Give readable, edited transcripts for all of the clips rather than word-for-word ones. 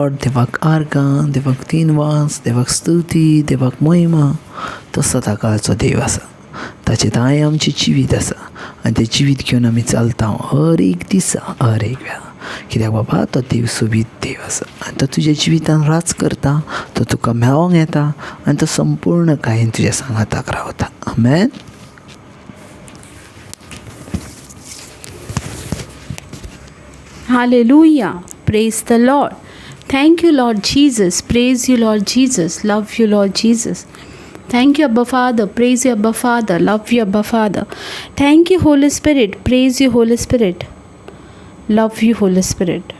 देवाक आर्गां, देवाक दिनवास, देवाक स्तुती, देवाक महिमा. तो सदांकाळचो देव आसा. ताचे दायें आमचें जिवीत आसा आनी तें जिवीत घेवन आमी चलता हर एक दिसा, हर एक वेळा. कित्याक बाबा, तो देव सोबीत देव आसा आनी तो तुज्या जिवितान राज करता. तो तुका मेळोंक येता आनी तो संपूर्णकायेन तुज्या सांगाताक रावता. आमेन. Hallelujah. Praise the Lord. Thank you, Lord Jesus. Praise you, Lord Jesus. Love you, Lord Jesus. Thank you, Abba Father. Praise you, Abba Father. Love you, Abba Father. Thank you, Holy Spirit. Praise you, Holy Spirit. Love you, Holy Spirit.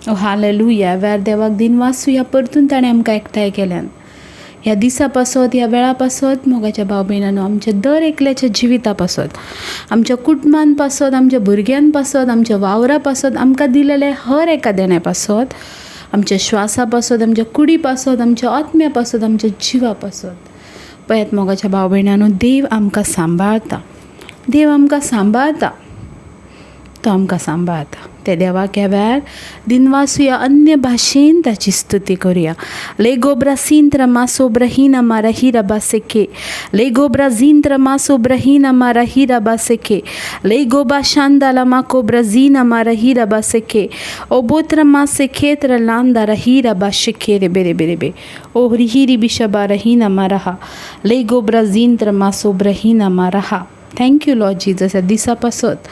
Oh hallelujah. वेळार देवाक दिनवासुया, परतून ताणें आमकां एकठांय केल्यान ह्या दिसा पासत, ह्या वेळा पासत. मोगाच्या भाव भयणांनो, आमच्या दर एकल्याच्या जिविता पासत, आमच्या कुटुंबान पासत, आमच्या भुरग्यां पासत, आमच्या वावरा पासत, आमकां दिलेले हर एका देण्या पासत, आमच्या श्वासा पासत, आमच्या कुडी पासत, आमच्या आत्म्या पासत, आमच्या जिवा पासत. पळयात मोगाच्या भाव भयणांनो, देव आमकां सांबाळता, देव आमकां सांबाळता, तो आमकां सांबाळता. त्या देवाक ह्या वेळार दिनवासुया, अन्य भाशेन ताची स्तुती करुया. लेगोब्रा सिंत्र मासोब्रहीना मारा हिरा बासेके, लेगोब्रा झिंत्र मासोब्रहीना मारा हिरा बासेके, लेगोबा शांदाला माकोब्रा झीना मारा हिरा बासेके, ओबोत्र मासे खेत्र लांदारा हिरा बाशेके रे बेरे बेरे बे ओ हिरी बिशबा रहीना मारहा, लेगोब्रा झिंत्र मासोब्रहीना मारहा. Thank you Lord Jesus, ह्या दिसा पासत,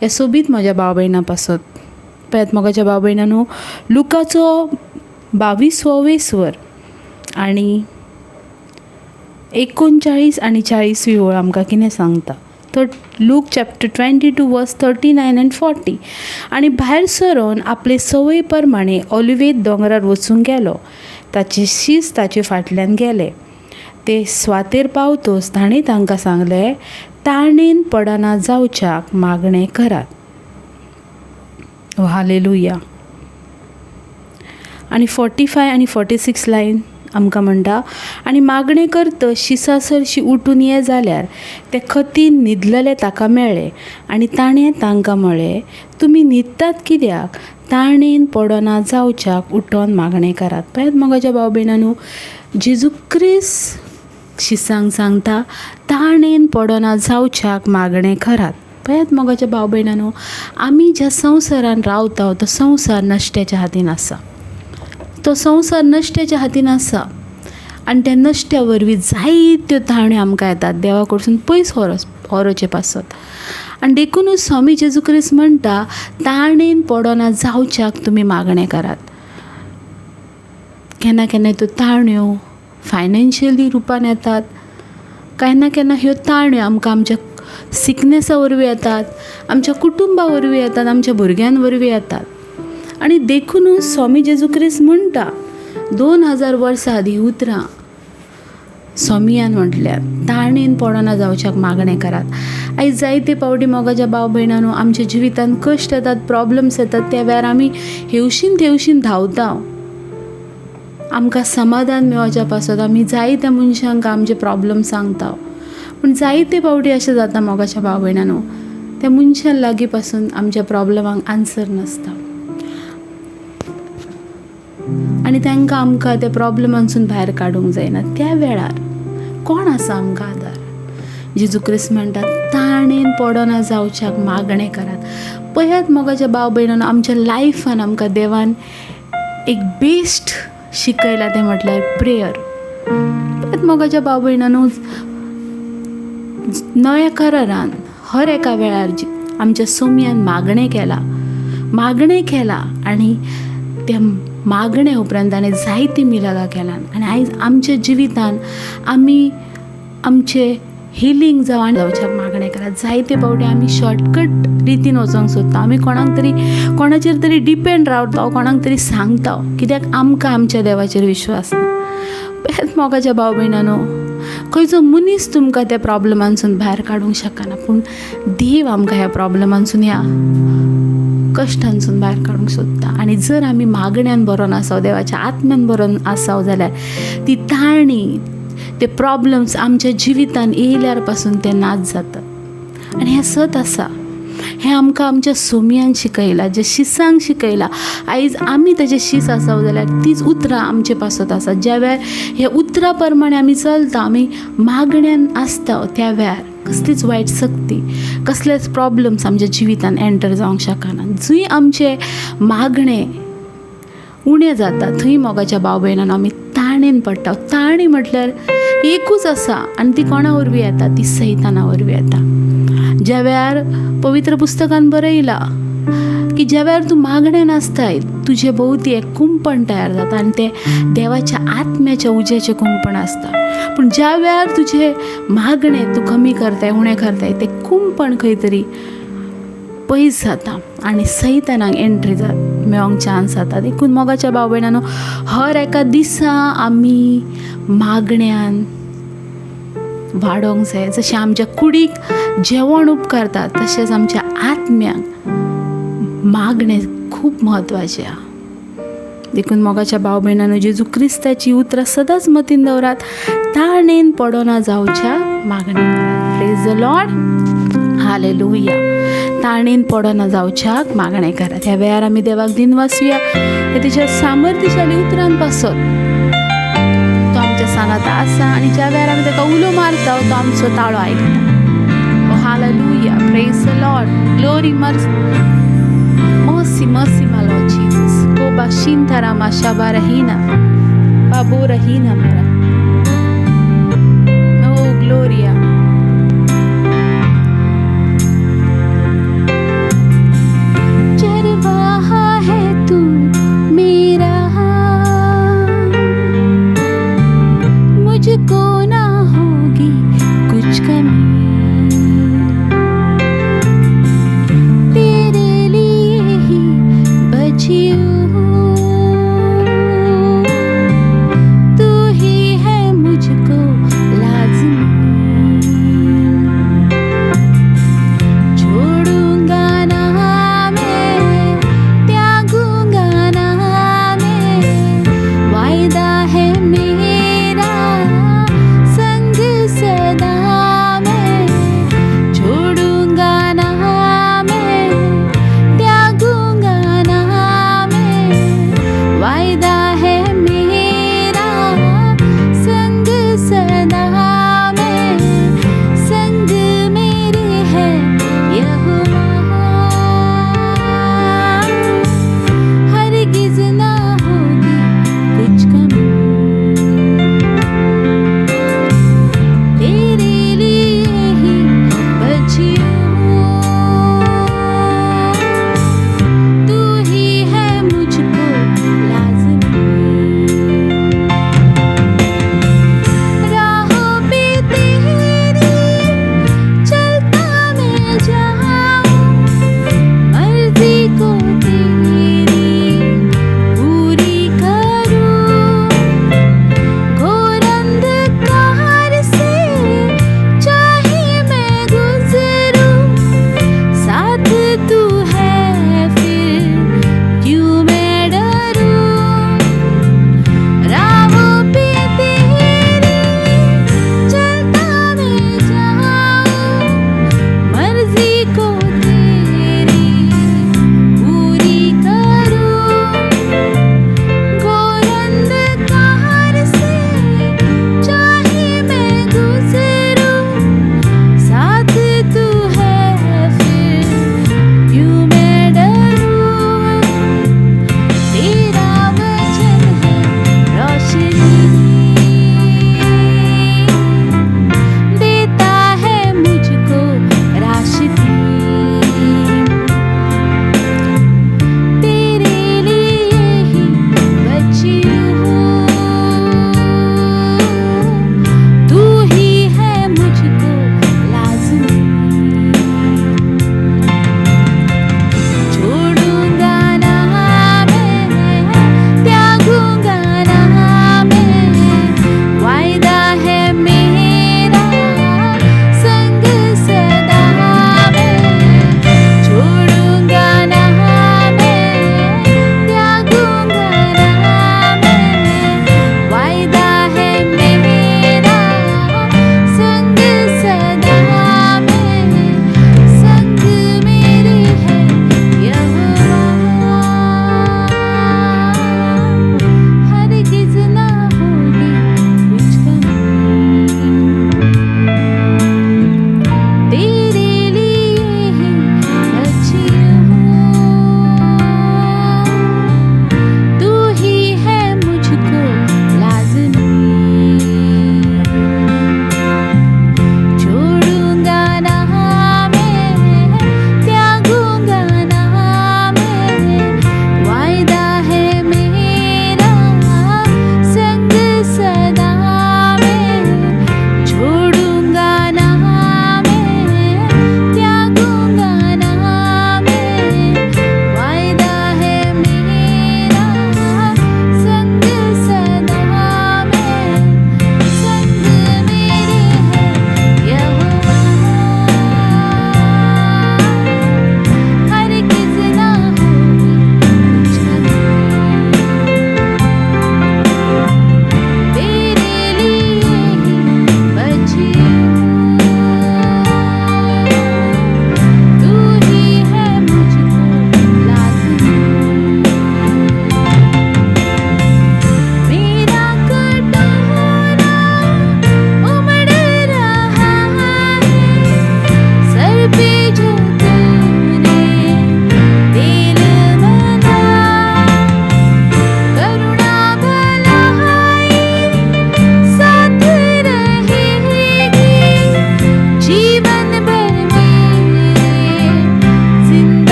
ह्या सोबीत म्हज्या भाव भयणां पासत. पळयात मोगाच्या भाव भयणांनो, लुकाचो 22वो वेस्वर आनी 39 आनी 40वी ओळ आमकां कितें सांगता तर, Luke chapter 22 verse 39 and 40. आनी भायर सरोन आपले संवय प्रमाणे ऑलिवेद दोंगरार वचूंक गेलो. ताचे शीस ताचे फाटल्यान गेले. ते स्वातेर पावतोच ताणें तांकां सांगलें, ताणेन पडना जावच्याक मागणें करात. हालेलुया. आनी 45 आनी 46 लायन आमकां म्हणटा, आनी मागणें करतच शिसा सरशी उठून ये जाल्यार ते खतीन न्हिदलेले ताका मेळ्ळे. आनी ताणें तांकां म्हळें, तुमी न्हिदतात कित्याक? ताणेन पडना जावच्याक उठोन मागणें करात. पळयात मोगाच्या भाव भयणांनो, जेजू क्रिस्त शिसांक सांगता, ताणेन पडना जावच्याक मागणें करात. पळयात मोगाच्या भाव भयणांनो, आमी ज्या संवसारान रावता तो संवसार नश्ट्याच्या हातीन आसा. तो संवसार नश्ट्याच्या हातीन आसा आनी त्या नश्ट्या वरवीं जायत्यो ताण्यो आमकां येतात देवा कडसून पयस व्हरोचे पासत. आनी देखुनूच स्वामी जेजू क्रिस्त म्हणटा, ताणेन पडना जावच्याक तुमी मागणें करात. केन्ना केन्ना त्यो ताण्यो फायनान्शियली रुपान येतात. केन्ना केन्ना ह्यो ताण्यो आमकां आमच्या सिकनेसा वरवीं येतात, आमच्या कुटुंबा वरवीं येतात, आमच्या भुरग्यां वरवीं येतात. आनी देखुनूच स्वामी जेजू क्रिस्त म्हणटा, 2000 वर्सां आदीं उतरां स्वामियान म्हटल्यार, ताणेन पडना जावच्याक मागणें करात. आयज जायते फावटी मोगाच्या भाव भयणांनो, आमच्या जिवितांत कश्ट येतात, प्रॉब्लम्स येतात. त्या वेळार आमी हेवशीन तेवशीन धांवता. आमकां समाधान मेळोवच्या पासत आमी जायत्या मनशांक आमचे प्रॉब्लम सांगता. पूण जायते फावटी अशें जाता मोगाच्या भाव भयणांनो, त्या मनशां लागीं पासून आमच्या प्रॉब्लमांक आन्सर नासता आनी तांकां आमकां त्या प्रॉब्लमांसून भायर काडूंक जायना. त्या वेळार कोण आसा आमकां आदार? जेजू क्रिस्त म्हणटा, ताणेन पडना जावच्याक मागणें करात. पळयात मोगाच्या भाव भयणांनो, आमच्या लायफान आमकां देवान एक बेस्ट शिकयलां, तें म्हटल्यार प्रेयर. पळयात मोगाच्या भाव भयणांनो, नव्या करारान हर एका वेळार आमच्या सोमयान मागणें केलां, मागणें केलां आनी त्या मागण्या उपरांत ताणें जायतीं मिलागां केलां. आनी आयज आमच्या जिवितान आमी आमचें हिलींग जावं आनी जावच्याक मागणें करात. जायते फावटी आमी शॉर्टकट रितीन वचोंक सोदता. आमी कोणाक तरी, कोणाचेर तरी डिपेंड रावता, कोणाक तरी सांगता, कित्याक आमकां आमच्या देवाचेर विश्वास ना. पळयात मोगाच्या भाव भयणांनो, खंयचो मनीस तुमकां त्या प्रॉब्लमांसून भायर काडूंक शकना, पूण देव आमकां ह्या प्रॉब्लमांसून, ह्या कश्टांसून भायर काडूंक सोदता. आनी जर आमी मागण्यान बरोन आसाव, देवाच्या आत्म्यान बरोन आसाव जाल्यार ती ताळणी, ते प्रॉब्लम्स आमच्या जिवितान येयल्यार पासून ते नाच जातात. आनी हें सत आसा. हें आमकां आमच्या सोमयान शिकयलां, जे शिसांक शिकयलां. आयज आमी ताजे शीस आसा जाल्यार तीच उतरां आमचे पासत आसा. ज्या वेळार ह्या उतरां प्रमाणे आमी चलता, आमी मागण्यान आसता, त्या वेळार कसलीच वायट सक्ती, कसलेच प्रॉब्लम्स आमच्या जिवितान एंटर जावंक शकना. जंय आमचें मागणें उणें जाता थंय मोगाच्या भाव भयणान आमी ताणेन पडटा. ताणी म्हटल्यार एकूच आसा आनी ती कोणा वरवीं येता? ती सैताना वरवीं येता. ज्या वेळार पवित्र पुस्तकान बरयलां की ज्या वेळार तूं मागणें नासताय तुजे भोंवती एक कुंपण तयार जाता आनी तें देवाच्या आत्म्याच्या उज्याचें कुंपण आसता. पूण ज्या वेळार तुजें मागणें तूं कमी करताय, उणें करताय, तें कुंपण खंय तरी पयस जाता आनी सैतानाक एंट्री जाता, मेळोंक चान्स जाता. देखून मोगाच्या भाव भयणानो, हर एका दिसा आमी मागण्यान वाडोवंक जाय. जशें आमच्या कुडीक जेवण उपकारता तशेंच आमच्या आत्म्याक मागणें खूब म्हत्वाचें आसा. देखून मोगाच्या भाव भयणानो, जेजू क्रिस्ताची उतरां सदांच मतीन दवरात, ताणेन पडना जावच्या मागणें करात. Praise the Lord, hallelujah. ताणेन पडना जावच्याक मागणें करात. ह्या वेळार आमी देवाक दिनवासुया हे तेच्या सामर्थ्यशाली उतरान पासत तो आमच्या सांगाता आसा आनी ज्या वेळार आमी ताका उलो मारता तो आमचो ताळो आयकता. Hallelujah, praise the Lord, glory, mercy, mercy, mercy, my Lord Jesus. Koba shintara mashabara hina, babora hina mara. Oh, Gloria. चरवाहा है तू मेरा, मुझको ना होगी कुछ कमी, तेरे लिए ही बची हूँ, तू ही है मुझको लाजमी।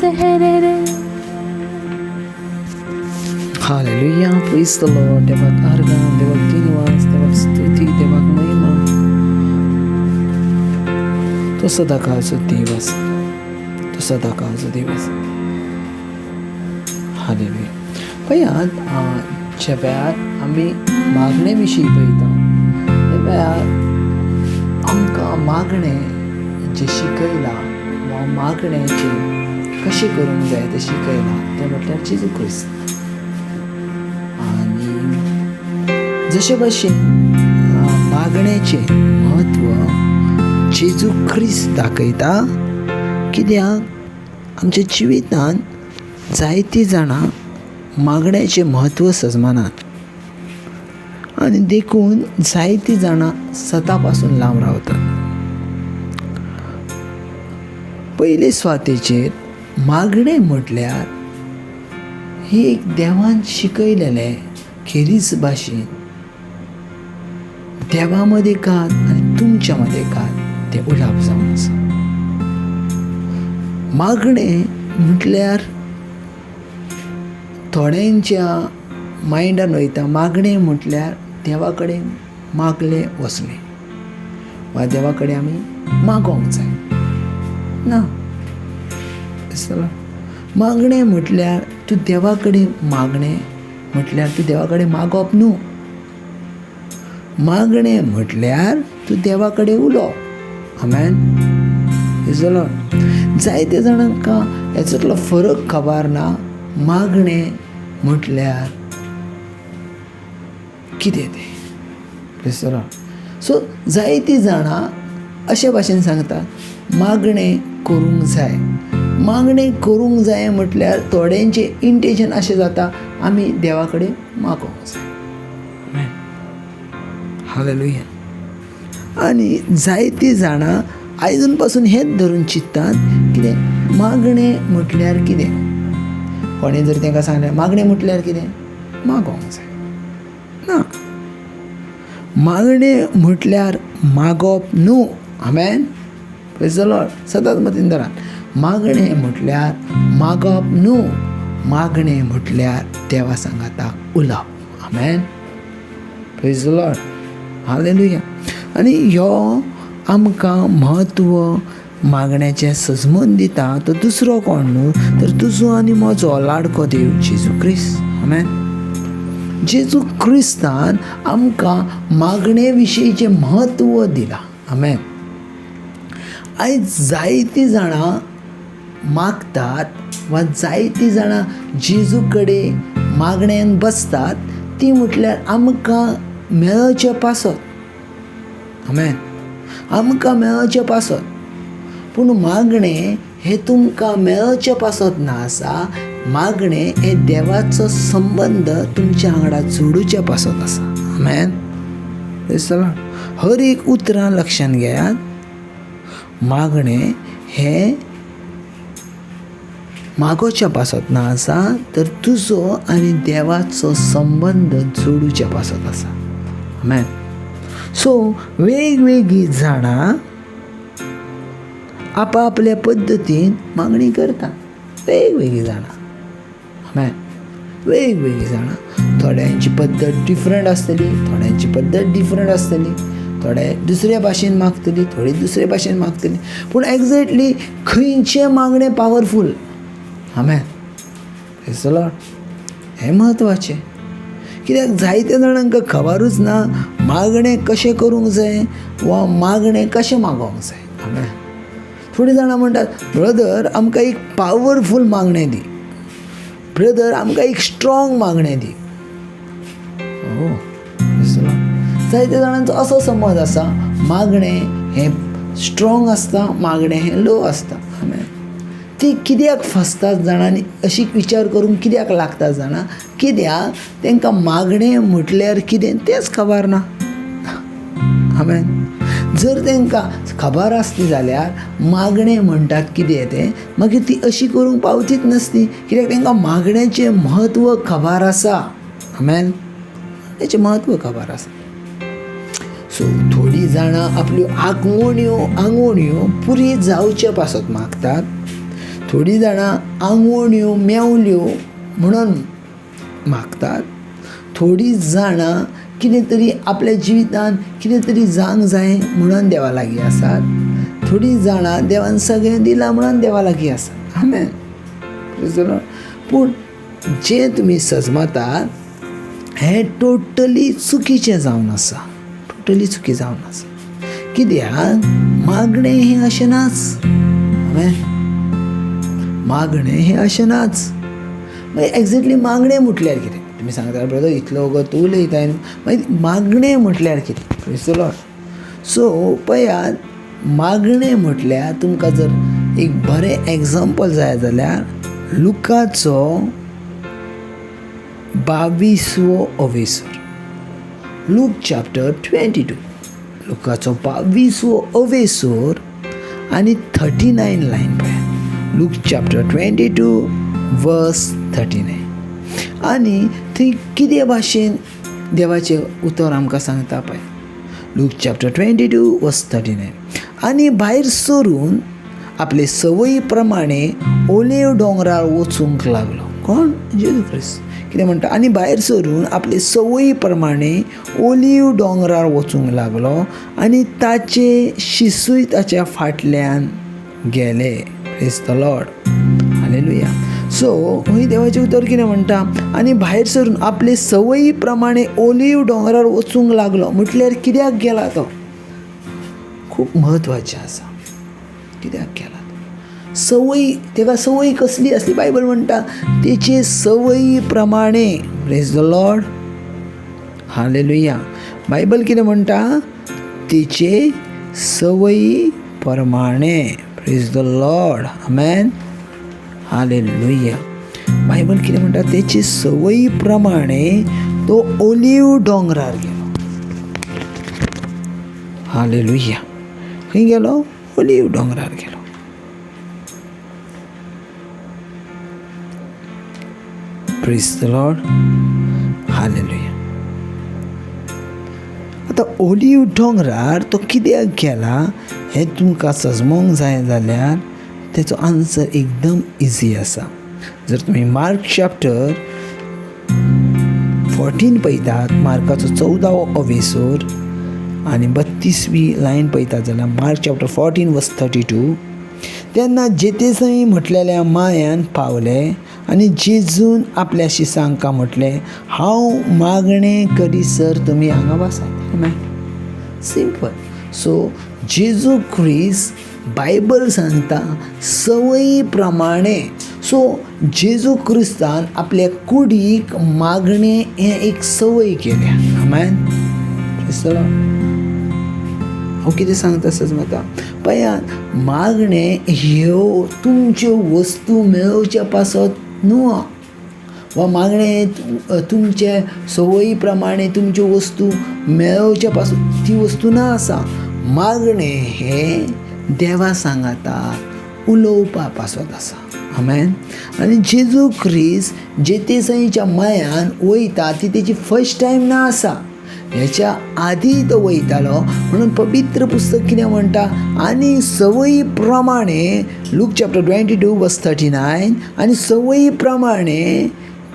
रे. हालेलुया, प्रेज the Lord. देवाक आर्गां, देवाक दिनवास, देवाक स्तुती, देवाक महिमा. तो सदांकाळचो देव आसा, तो सदांकाळचो देव आसा. हालेलुया. पळयात, ज्या वेळार आमी मागणे विशीं पळयता त्या वेळार आमकां मागणें जें शिकयलां वा मागण्याचें कशें करूंक जाय तें शिकयलां तें म्हटल्यार जेजू क्रिस्त. आनी जशे भशेन मागण्याचें म्हत्व जेजू क्रिस्त दाखयता, कित्याक आमच्या जिवितांत जायतीं जाणां मागण्याचें म्हत्व सजमानात आनी देखून जायतीं जाणां सता पासून लांब रावतात. पयले सुवातेचेर मागणें म्हटल्यार ही एक देवान शिकयलेलें खेरीज भाशेन देवा मदें कात आनी तुमच्या मदें कात तें उलोवप जावन आसा. मागणें म्हटल्यार थोड्यांच्या मायंडान वयता, मागणें म्हटल्यार देवा कडेन मागलें वचलें वा देवा कडेन आमी मागोंक जाय ना. दिसतलो मागणें म्हटल्यार तूं देवा कडेन मागणें म्हटल्यार तूं देवा कडेन मागप न्हू. मागणें म्हटल्यार तूं देवा कडेन उलोवप. आमेन. दिसलो जायते जाणांक हेचोतलो फरक खबर ना. मागणें म्हटल्यार कितें तें दिसलो. सो जायतीं जाणां अशे भाशेन सांगतात मागणें करूंक जाय. मागणें करूंक जाय म्हटल्यार थोड्यांचें इंटेंशन अशें जाता आमी देवा कडेन मागोंक जाय. हालेलुया. आनी जायतीं जाणां आयजून पासून हेंच धरून चिंत्तात कितें मागणें म्हटल्यार कितें. कोणें जर तांकां सांगलें मागणें म्हटल्यार कितें, मागोंक जाय ना. मागणें म्हटल्यार मागप न्हू. आमेन. प्रेज the Lord. सदांच मतीन धरात, मागणें म्हटल्यार मागप न्हू. मागणें म्हटल्यार देवा सांगाताक उलोवप. आमेन. Praise the Lord. हालेलुया. आनी ह्यो आमकां म्हत्व मागण्याचें सजमून दिता तो दुसरो कोण न्हू तर तुजो आनी म्हजो लाडको देव जेजू क्रिस्त. आमेन. जेजू क्रिस्तान आमकां मागणे विशींचें म्हत्व दिलां. आमेन. आयज जायतीं जाणां मागतात वा जायतीं जाणां जेजू कडेन मागण्यान बसतात ती म्हटल्यार आमकां मेळचे पासत. आमेन. आमकां मेळचे पासत. पूण मागणें हें तुमकां मेळचे पासत ना आसा, मागणें हें देवाचो संबंद तुमच्या वांगडा जोडुचे पासत आसा. आमेन. हर एक उतरां लक्षांत घेयात. मागणें हें मागोवच्या पासत ना आसा तर तुजो आनी देवाचो संबंद जोडुच्या पासत आसा. आमेन. सो वेगवेगळीं जाणां आपापल्या पद्दतीन मागणी करता. वेगवेगळीं जाणां. आमेन. वेगवेगळीं जाणां, थोड्यांची पद्दत डिफरंट आसतली, थोड्यांची पद्दत डिफरंट आसतली, थोडे दुसऱ्या भाशेन मागतली, थोडी दुसरे भाशेन मागतली, पूण एग्जॅक्टली खंयचें मागणें पावरफूल. आमेन. प्रेज the Lord. हें म्हत्वाचें कित्याक जायत्या जाणांक खबरूच ना मागणें कशें करूंक जाय वा मागणें कशें मागोंक जाय. आमेन. थोडीं जाणां म्हणटात ब्रदर आमकां एक पावरफूल मागणें दी, ब्रदर आमकां एक स्ट्रोंग मागणें दी. ओ जायत्या जाणांचो असो समज आसा मागणें हें स्ट्रोंग आसता, मागणें हें लो आसता. आमेन. ती कित्याक फसतात जाणां, अशी विचार करूंक कित्याक लागता जाणां, कित्याक तांकां मागणें म्हटल्यार कितें तेंच खबर ना. आमेन. जर तांकां खबर आसली जाल्यार मागणें म्हणटात कितें तें मागीर ती अशी करूंक पावतीच नासली, कित्याक तांकां मागण्याचें म्हत्व खबर आसा. आमेन. तेचें म्हत्व खबर आसा. सो थोडीं जाणां आपल्यो आंगवण्यो पुरी जावचे पासत मागतात, थोडीं जाणां आंगवण्यो मेवल्यो म्हणून मागतात. थोडीं जाणां कितें तरी आपल्या जिवितान कितें तरी जावंक जाय म्हणून देवा लागीं आसात. थोडीं जाणां देवान सगळें दिलां म्हणून देवा लागीं आसात. आमेन. पूण जें तुमी सजमतात हें टोटली चुकीचें जावन आसा, टोटली चुकी जावन आसा. कित्याक मागणें हें अशें नाच. आमेन. मागणें हें अशें नाच. मागीर एग्जॅक्टली मागणें म्हटल्यार कितें? तुमी सांगता ब्रदर इतलो वगत तूं उलयताय न्हू, मागीर मागणें म्हटल्यार कितें? Praise the Lord. सो पळयात, मागणें म्हटल्यार तुमकां जर एक बरें एग्जाम्पल जाय जाल्यार लुकाचो 22वो अवेसर, लूक चॅप्टर 22, लुकाचो 22वो अवेसर आनी 39 लायन पळयात. लूक चॅप्टर 22 वर्स 39. आनी थंय कितें भाशेन देवाचें उतर आमकां सांगता पळय. लूक चॅप्टर 22 वर्स 39. आनी भायर सरून आपले संवयी प्रमाणे ओलेव दोंगरार वचूंक लागलो. कोण? जेजू क्रिस्त. कितें म्हणटा? आनी भायर सरून आपले संवयी प्रमाणे ओलीव दोंगरार वचूंक लागलो आनी ताचे शिसूय ताच्या फाटल्यान गेले. Praise the Lord. Hallelujah. So हूंय देवाचें उतर कितें म्हणटा? आनी भायर सरून आपले संवयी प्रमाणे ओलीव दोंगरार वचूंक लागलो. म्हटल्यार कित्याक गेला तो? खूब म्हत्वाचें आसा. कित्याक गेला तो? संवय, तेका संवय कसली आसली? बायबल म्हणटा तेचे संवयी प्रमाणे. Praise the Lord. Hallelujah. Bible कितें म्हणटा? तेचे संवयी प्रमाणे. Praise the Lord. Amen. Hallelujah. Bible कितें म्हणटा? तेचे संवयी प्रमाणे तो ओलीव दोंगरार गेलो. हालेलुया. खंय गेलो? ओलीव दोंगरार गेलो. Praise the Lord. Hallelujah. आतां ओलीव दोंगरार तो कित्याक गेला हें तुमकां सजमोंक जाय जाल्यार तेचो आन्सर एकदम इजी आसा. जर तुमी मार्क चॅप्टर 14 पळयतात, मार्काचो 14वो अवेसर आनी 32वी लायन पळयतात जाल्यार मार्क चॅप्टर 14 वर्स 32, तेन्ना जेतेसई म्हटलेल्या मायान पावले आनी जेजून आपल्या शिसांकां म्हटलें, हांव मागणें करीसर तुमी हांगा बसात. सिंपल. सो जेजू क्रिस्त बायबल सांगता संवयी प्रमाणे. सो जेजू क्रिस्तान आपल्या कुडीक मागणें हें एक संवय केल्या. आमेन. हांव कितें सांगता सजमता? पळयात, मागणें ह्यो तुमच्यो वस्तू मेळोवच्या पासत न्हू, वा मागणें तुमचे संवयी प्रमाणे तुमच्यो वस्तू मेळोवच्या पासून ती वस्तू ना आसा. मागणें हें देवा सांगाता उलोवपा पासत आसा. आमेन. आनी जेजू क्रिस्त जेतेसईच्या मायान वयता ती तेची फर्स्ट टायम ना आसा, हेच्या आदी तो वयतालो. म्हणून पवित्र पुस्तक कितें म्हणटा? आनी संवयी प्रमाणे, लूक चॅप्टर 22 वर्स 39, आनी संवयी प्रमाणे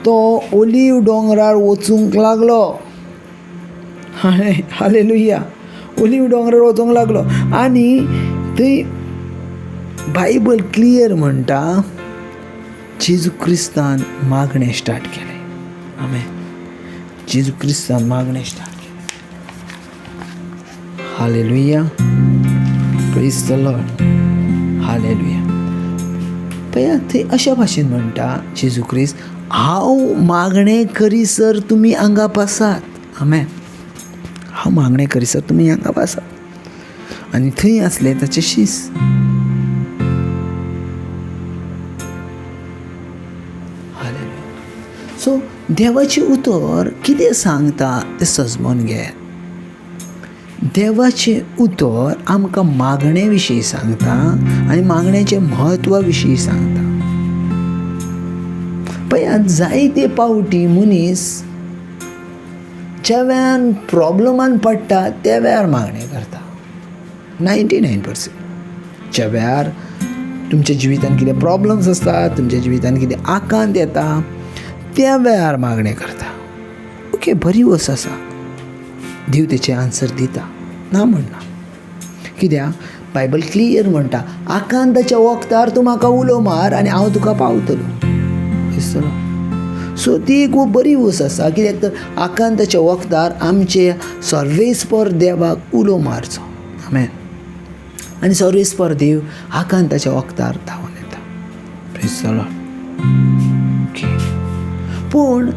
तो ओलीव दोंगरार वचूंक लागलो. हालेलुया. ओलीव दोंगरार वचूंक लागलो. आनी थंय बायबल क्लियर म्हणटा जेजू क्रिस्तान मागणें स्टार्ट केलें. आमेन. जेजू क्रिस्तान मागणें स्टार्ट केलें. Hallelujah. Praise the Lord. Hallelujah. पळया, थंय अशा भाशेन म्हणटा जेजू क्रिस्त, हांव मागणें करीसर तुमी हांगा बसात. आमेन. हांव मागणें करीसर तुमी हांगा बसात. आनी थंय आसले ताचे शीस. हालेलुया. सो देवाचें उतर कितें सांगता तें सजमोन घेयात. देवाचें उतर आमकां मागणे विशीं सांगता आनी मागण्याचें म्हत्वा विशीं सांगता. पळयात, जायते पावटी मनीस ज्या वेळान प्रॉब्लमान पडटा त्या वेळार मागणें करता. 99% ज्या वेळार तुमच्या जिवितान कितें प्रॉब्लम्स आसतात, तुमच्या जिवितान कितें आकांत येता, त्या वेळार मागणें करता. ओके, बरी वस्त आसा, देव तेचें आन्सर दिता, ना म्हणना. कित्याक बायबल क्लियर म्हणटा, आकांताच्या वखदार तूं म्हाका उलो मार आनी हांव तुका पावतलो. दिसतलो. सो ती एक बरी वस्त आसा, कित्याक तर आकांताच्या वखदार आमचे सर्वेस्पर देवाक उलो मारचो. आमेन. आनी सर्वेस्पर देव आकांताच्या वखदार धांवन येता. Praise the Lord. Okay, पूण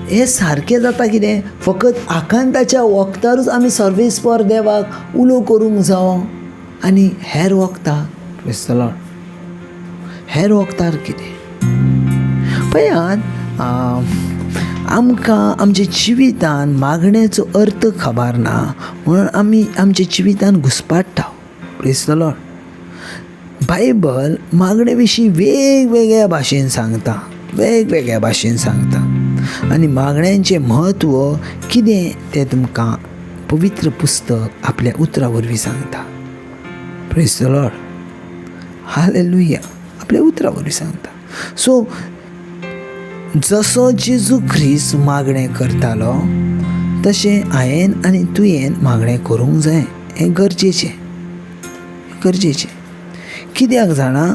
हें सारकें जाता कितें, फकत आकांताच्या वखदारूच आमी सर्वेस्पर देवाक उलो करूंक जावो आनी हेर वखदां, प्रेज the Lord, हेर वखदार कितें? पळयात, आमकां आमच्या जिवितान मागण्याचो अर्थ खबर ना म्हणून आमी आमच्या जिवितान घुसपाट्टा. Praise the Lord. Bible मागणे विशीं वेगवेगळ्या भाशेन सांगता, वेगवेगळ्या भाशेन सांगता आनी मागण्यांचें म्हत्व कितें तें तुमकां पवित्र पुस्तक आपल्या उतरां वरवीं सांगता. Praise the Lord. हालेलुया. आपल्या उतरां वरवीं सांगता. सो जसो जेजू क्रिस्त मागणें करतालो तशें हांवें आनी तुवें मागणें करूंक जाय. हें गरजेचें, गरजेचें. कित्याक जाणा,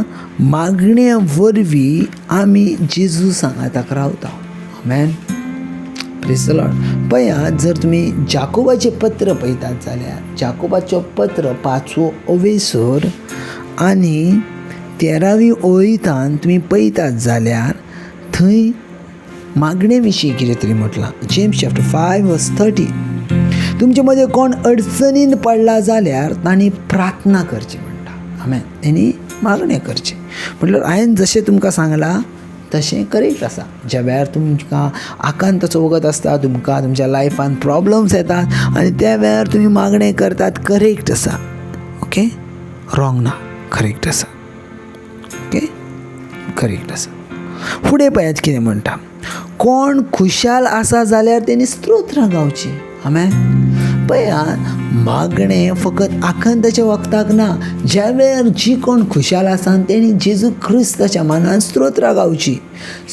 मागण्या वरवीं आमी जेजू सांगाताक रावता. आमेन. Praise the Lord. पळयात, जर तुमी जाकोबाचें पत्र पळयतात जाल्यार जाकोबाचें पत्र 5वो अवेसर आनी 13वी ओळींतान तुमी पळयतात जाल्यार थंय मागणे विशीं कितें तरी म्हटलां. James chapter 5 verse 13. तुमचे मदें कोण अडचणीन पडला जाल्यार तांणी प्रार्थना करची म्हणटा. आमेन. तांणी मागणें करचें. म्हटल्यार हांवें जशें तुमकां सांगलां तशें करेक्ट आसा. ज्या वेळार तुमकां आकांताचो वगत आसता, तुमकां तुमच्या लायफान प्रॉब्लम्स येतात आनी त्या वेळार तुमी मागणें करतात, करेक्ट आसा. ओके, रॉंग ना, करेक्ट आसा. ओके, करेक्ट आसा. फुडें पळयात कितें म्हणटा, कोण खुशाल आसा जाल्यार तेणी स्तोत्रां गावचीं. आमेन. पळयात, मागणें फकत आकांताच्या वखदाक ना, ज्या वेळार जी कोण खुशाल आसा तेणी जेजू क्रिस्ताच्या मानान स्तोत्रां गावची.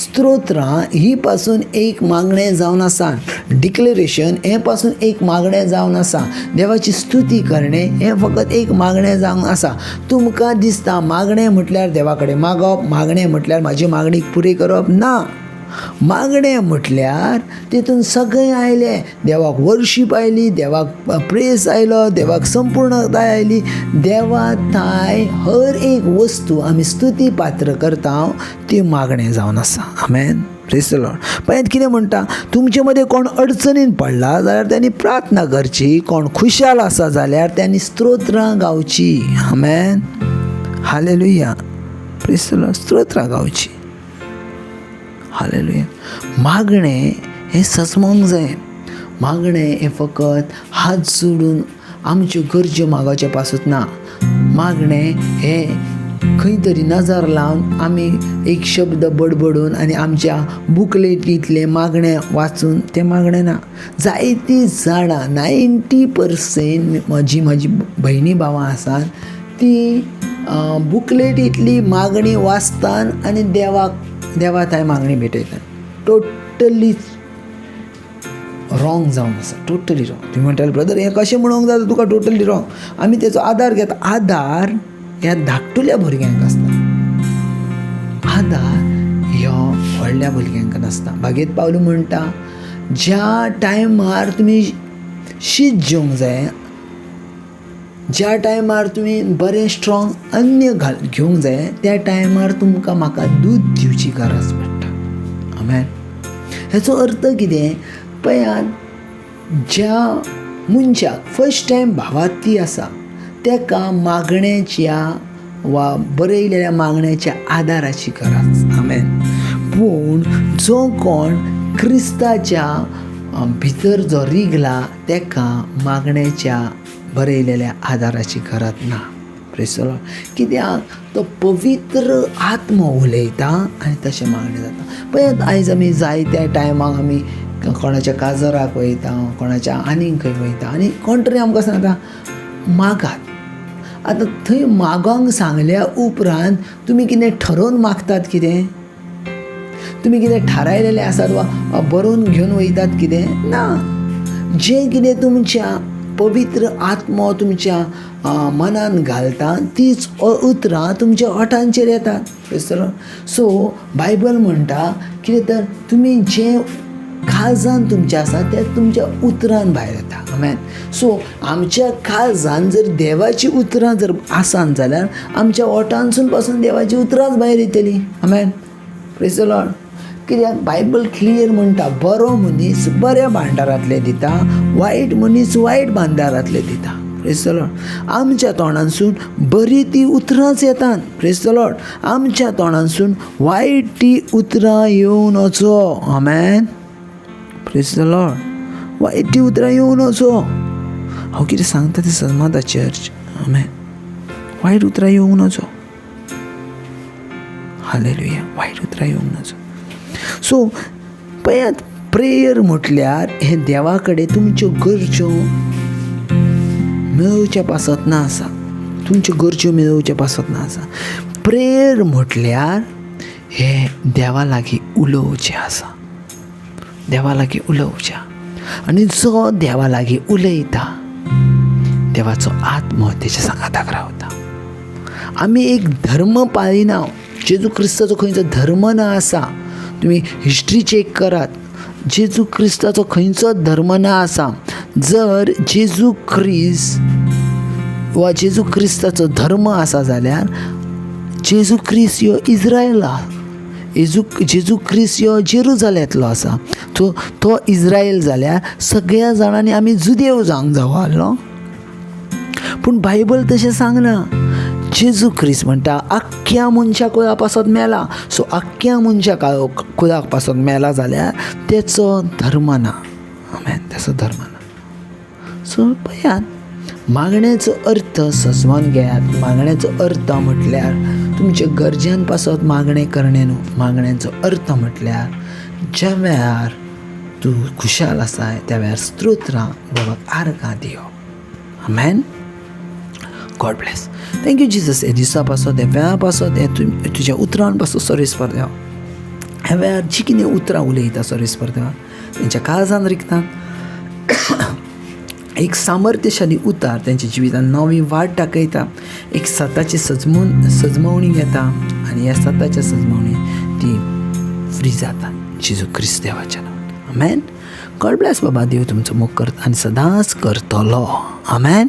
स्तोत्रां ही पासून एक मागणें जावन आसा, डिक्लेरेशन हें पासून एक मागणें जावन आसा, देवाची स्तुती करणें हें फकत एक मागणें जावन आसा. तुमकां दिसता मागणें म्हटल्यार देवा कडेन मागप, मागणें म्हटल्यार म्हाजी मागणी पुरी करप, ना. मागणें म्हटल्यार तितून सगळें आयलें. देवाक वर्शीप आयली, देवाक प्रेस आयलो, देवाक संपूर्णताय आयली. देवा थांय हर एक वस्तू आमी स्तुती पात्र करता ती मागणें जावन आसा. आमेन. Praise the Lord. पळयात कितें म्हणटा, तुमचे मदें कोण अडचणीन पडला जाल्यार तांणी प्रार्थना करची, कोण खुशाल आसा जाल्यार तांणी स्तोत्रां गावची. आमेन. हालेलुया. Praise the Lord. स्तोत्रां गावची. हालेलुया. मागणें हें सजमोंक जाय. मागणें हें फकत हात जोडून आमच्यो गरज्यो मागोवचे पासून ना. मागणें हें खंय तरी नजर लावन आमी एक शब्द बडबडून आनी आमच्या बुकलेटींतलें मागणें वाचून तें मागणें ना. जायतीं जाणां 90% म्हजी म्हजी भयणी भावां आसात ती बुकलेटींतली मागणी वाचतात आनी देवाक देवा थंय मागणी भेटयतात. टोटली रॉंग जावन आसा, टोटली रॉंग. तुमी म्हणटाले, ब्रदर हें कशें म्हणूंक जाता तुका टोटली रॉंग? आमी तेचो आदार घेता. आदार ह्या धाकटुल्या भुरग्यांक आसता, आदार ह्या व्हडल्या भुरग्यांक नासता. भागीत पावलू म्हणटा, ज्या टायमार तुमी शीत जेवंक जाय, ज्या टायमार तुमी बरें स्ट्रॉंग अन्न घेवंक जाय, त्या टायमार तुमकां म्हाका दूद दिवची गरज पडटा. आमेन. हेचो अर्थ कितें? पळयात, ज्या मनशाक फर्स्ट टायम भावार्थी आसा तेका मागण्याच्या वा बरयलेल्या मागण्याच्या आदाराची गरज. आमेन. पूण जो कोण क्रिस्ताच्या भितर जो रिगला तेका मागण्याच्या बरयलेल्या आदाराची गरज ना. Praise the Lord. कित्याक तो पवित्र आत्मो उलयता आनी तशें मागणें जाता. पळयात, आयज आमी जायत्या टायमाक आमी कोणाच्या काजराक वयता, कोणाच्या आनीक खंय वयता आनी कोण तरी आमकां सांगता मागात. आतां थंय मागोंक सांगल्या उपरांत तुमी कितें ठरोवन मागतात, कितें तुमी कितें थारायलेलें आसात वा बरोवन घेवन वयतात कितें ना. जें कितें तुमच्या पवित्र आत्मो तुमच्या मनान घालता तीच उतरां तुमच्या ओठांचेर येतात. सो बायबल म्हणटा कितें तर तुमी जें काळजान तुमचें आसा तें तुमच्या उतरान भायर येता. आमेन. सो आमच्या काळजान जर देवाची उतरां जर आसान जाल्यार आमच्या ओठांसून पासून देवाची उतरांच भायर येतली. आमेन. Praise the Lord. कित्याक बायबल क्लियर म्हणटा, बरो मनीस बऱ्या भांडारांतले दिता, वायट मनीस वायट भांडारांतले दिता. Praise the Lord. आमच्या तोंडांसून बरी ती उतरांच येतात. Praise the Lord. आमच्या तोंडांसून वायट ती उतरां येवन वचो. आमेन. Praise the Lord. वायट ती उतरां येवन वचो. हांव कितें सांगता तें समजता चर्च. आमेन. वायट उतरां येवंक नजो. हालेलुया. वायट उतरां येवंक नजो. सो पळयात, प्रेयर म्हटल्यार हें देवा कडेन तुमच्यो गरज्यो मेळोवच्या पासत ना आसा, तुमच्यो गरज्यो मेळोवच्या पासत ना आसा. प्रेयर म्हटल्यार हें देवा लागीं उलोवचें आसा, देवा लागीं उलोवचें. आनी जो देवा लागीं उलयता देवाचो आत्मो तेच्या सांगाताक रावता. आमी एक धर्म पाळिना, जेजू क्रिस्ताचो खंयचो धर्म ना आसा. तुमी हिस्ट्री चॅक करात, जेजू क्रिस्ताचो खंयचो धर्म ना आसा. जर जेजू क्रिस्त वा जेजू क्रिस्ताचो धर्म आसा जाल्यार जेजू क्रिस्त ह्यो इज्रायला, जेजू क्रिस्त ह्यो जेरुजाल्यांतलो आसा. तो इज्रायल जाल्यार सगळ्या जाणांनी आमी जुदेव जावंक जावो आहलो. पूण बायबल तशें सांगना. जेजू क्रिस्त म्हणटा आख्ख्या मनशा कुळा पासत मेला. सो आख्ख्या मनशा कुळाक पासत मेला जाल्यार तेचो धर्म ना. आमेन. तेचो धर्म ना. सो पळयात, मागण्याचो अर्थ सजवान घेयात. मागण्याचो अर्थ म्हटल्यार तुमच्या गरजां पासत मागणें करणें न्हू. मागण्याचो अर्थ म्हटल्यार ज्या वेळार तूं खुशाल आसाय त्या वेळार स्तोत्रां देवाक आर्गां दिवप. आमेन. God bless. Thank you Jesus. हे दिसा पासत, हे वेळा पासत, हे तुज्या उतरान पासत सर्वेस्पर देवा, ह्या वेळार जी कितें उतरां उलयता सर्वेस्पर देवा, तेंच्या काळजान रिगतात एक सामर्थ्यशाली उतार, तेंच्या जिवितान नवी वाट दाखयता, एक सताची सजमवणी घेता आनी ह्या सताच्या सजमवणी ती फ्री जाता जेजू क्रिस्त देवाच्या नांवान. आमेन. गॉड ब्लेस. बाबा देव तुमचो मोग करता आनी सदांच करतलो. आमेन.